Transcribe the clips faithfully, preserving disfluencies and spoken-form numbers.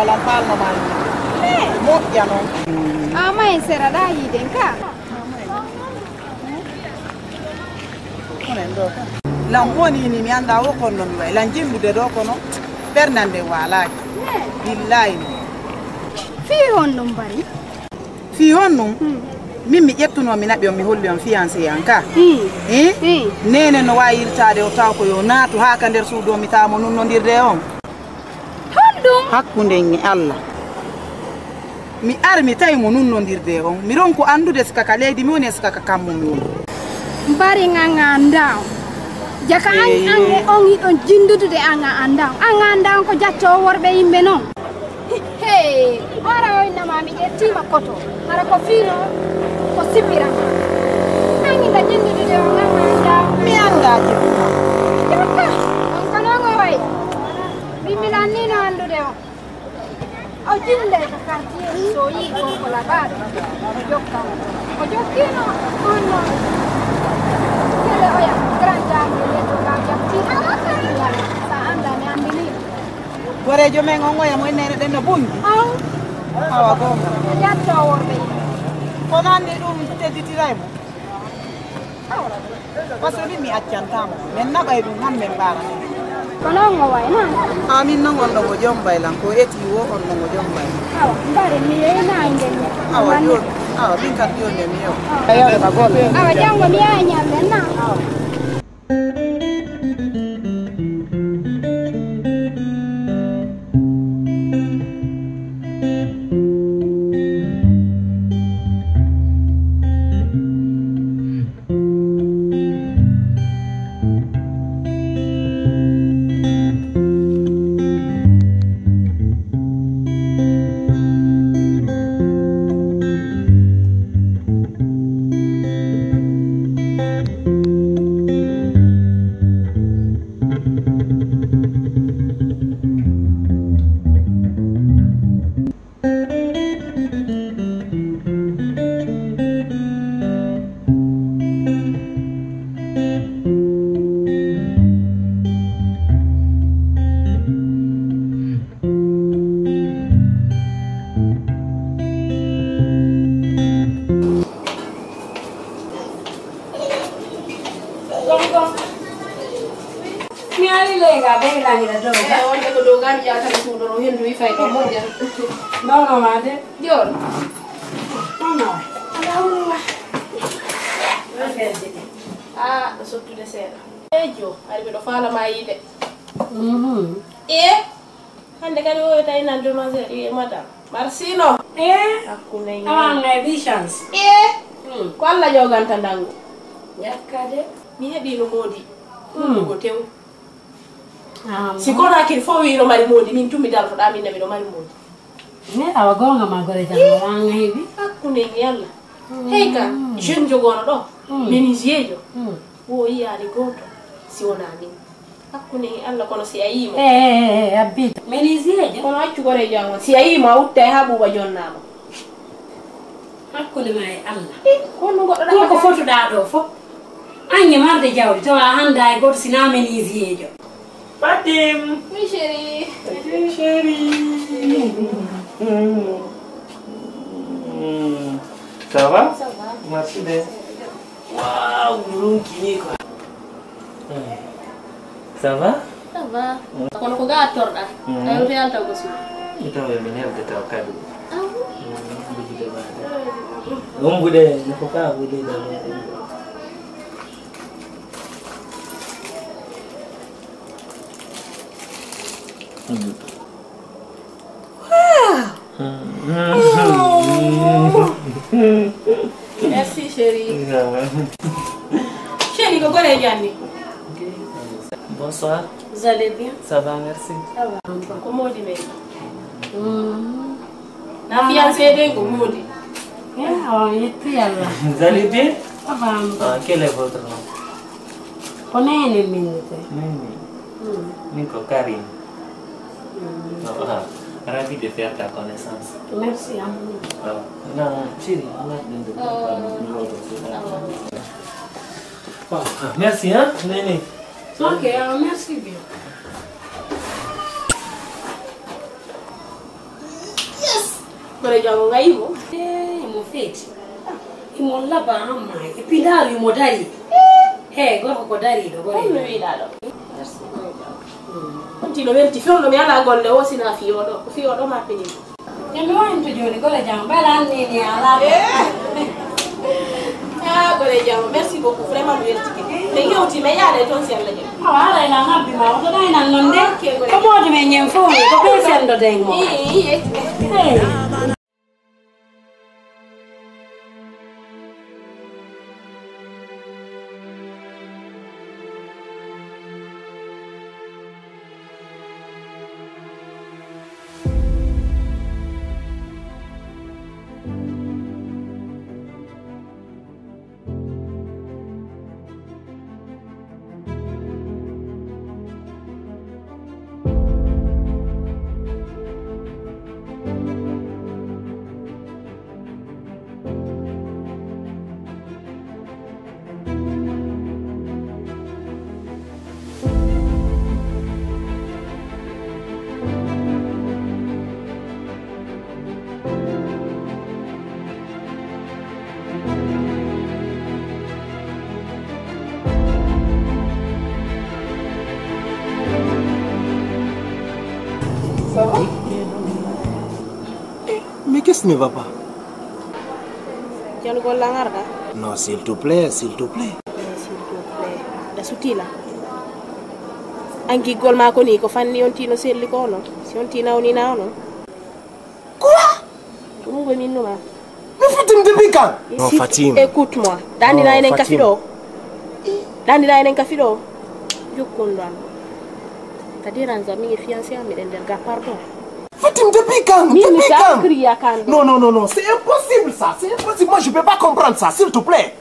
Lan falno ma ni. Moƴƴa non. Ama en sera da yiiden ka. Onen ɗo ka. Lan woni ni mi annda o kon non way. Lan jillude ɗo kono ɓernande walaaki. Billahi no. Fii on ɗum bari. Fii on ɗum. Min mi ƴettuno mi naɓi on mi holli on fiancé an ka. Eh? Nene no wawi irtaade o taw ko yo naatu haa ka nder suudu o mi tawa mo nunnondirde on. Honɗum? Hakkunde en e Allah. Mi ar mi tawi mo nunnondirde on. Mi ronku anndude sika ka leydi mi woni e sika ka kammu mi woni. Mbari nga nga annda on. Jaka an an e on yiɗon jindudude an a annda on. An a annda on ko jacco o worɓe yimɓe non. Hey, hara o innama mi ƴettima koto. Hara ko fino ko sippirama. An inda jindudude on an a annda on. Mi annda jippuma. Jaka, on ko non o wayi. Min mi lannino anndude on. O jille ka quartier so yi gorko laɓaɗo o jokka o jokkino on non kele oya grand jami yeto ka jatti sa anda mi andini. Gorejo men on oya mo innene ɗen no bundi. Awa gonga. Jatto worɓe. Kono anni ɗum tedditiray mo. Parce que min mi accantama min naɓay ɗum han min mbaara. Ko noon o wayi noon. Amin noon on ɗon o jombay lan ko eti wo on ɗon o jombay. Awa mbari mi yeyi nayi nden. Awa joni awa min kadi joni mi yew. Awa janngo mi yaha ñallen na. Mi ari lega be la ni da doga. Eh, wonde ko doga mi jata mi sudo ro hendu wi fay ko mo ja. No no ma de. Jor. No no. Ala wala. Ah, do sottude seeɗa. Ejo, ari ɓe ɗo faalama yiide. Mhm. E hannde kadi o tawi nan demoiselle e madame marsino. E hakkunde awa ngay bi chance. E ko Allah joganta ndangu. Yakkade. Mi heɓino moodi. Ɗum ko tew. Si kono hakkil fof wino mari moodi min tumi dal foɗa min namiɗo mari moodi. Mais awa gonga ma gore jam wanga heɓi. Hakkunde ni Allah. Hey ka jeune jogono ɗo. Menisiejo. Wo yiyaani gooto si wonaa min. Hakkunde e Allah kono si a yii mo. Eh, eh, eh, eh, abbi. Menisiejo? Kono accu goreejo an on. Si a yii mo a utta e haa ɓuuɓa jonnaama. Hakkunde ma e Allah. Kono goɗɗo ɗo ko fotuɗaa ɗo fof. An e marde jawdi tawa a hannda e gooto si naa menisiejo. Fatim. Oui chéri. Oui chéri. Ça va? Ça va. Merci bien. Waaw, mi ronki ni quoi. Ça va? Ça va. Kono ko ga torɗa. Ayo te alta ko su. Tawa mi nerde taw kadi. Bujude ma. Ɗum bude ne ko ka bude da. Merci chéri. Chéri ko gore janni. Bonsoir. Vous allez bien? Ça va, merci. Ça va. Ko modi men. Na fiancé de ko modi. Ya, on yetti Allah. Vous allez bien? Ça va. Ah, quel est votre nom? Ko nene min ko. Nene. Min ko Karim. Ravi de faire ta connaissance. Merci à vous. Non, chérie, on a besoin de parler. Merci, hein, Néné. Ok, merci bien. Kono jam o ngayi mo. Eey, mo feeti. Imo laba amma e pindaaru imo darii. He, gorko ko dariiɗo, gore. Hol mi wiɗaa ɗo? Merci, kono jam. On tino welti fewndo mi alaa golle o sina fii oɗo. Ko fii oɗo ma pini. Te mi wonto jooni gore jam, mbaɗa anni ni alaa. Ah, gore jam. Merci beaucoup. Vraiment, mi weltike. Min yewti, min yaada e toon si Allah jaɓi. Awa, haray na nabbi ma, oto ɗay nan non de. Ok, gore. Ko moodi men ñen fof, ko ɓe sendo de mo. Ii, ii, ii. Hey. Ça va? Eh, mais qu'est-ce qui ne va pas? Jalugol langarɗa? Non, s'il te plaît, s'il te plaît. Eh, s'il te plaît. Da sutila. An giggol ma ko ni ko fanni on tino selli ko ono. Si on tina oni na ono. Quoi? Ɗum ko min numa. Mais Fatim, depuis quand? Non, Fatim. Écoute-moi. Dandi na enen ka fiɗo. Dandi na enen ka fiɗo. Jokkon ɗo am. Ka dérange mi e fiancé am miɗen nder ga, pardon. Fatim, depuis quand? Min mi depuis quand? Sakriya kan ɗo. Non, non, non, non, c'est impossible ça, c'est impossible. Moi, je peux pas comprendre ça, s'il te plaît.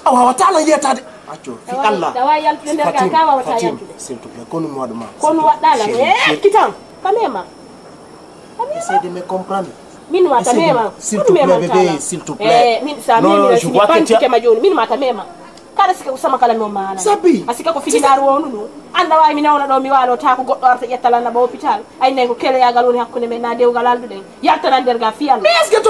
A wawata lan yettade. Acco, fi Allah. Dawa yaltude nder ga, Fatim, ka wawata Fatim, yaltude. S'il te plaît, konu mi waɗu ma. Konu waɗɗa lan. Chérie, eh, chérie. Kitan, ka mema. Essaye de me comprendre. Min wata mema. S'il te plaît, bébé, s'il te plaît. Eh, min sa memi, je vois que tu as... Kema joni, min wata mema. Kala sika usama kala mi o maana. Sabi. Asika ko fijinaaru wonu ɗum. Anda wawi mi nawna ɗo mi walo ta ko goɗɗo arta ƴetta lan na ba hôpital. Ay nay ko keleyagal woni hakkunde men na dewgal alduɗen. Yaltana nder ga fi Allah. Mais est-ce que to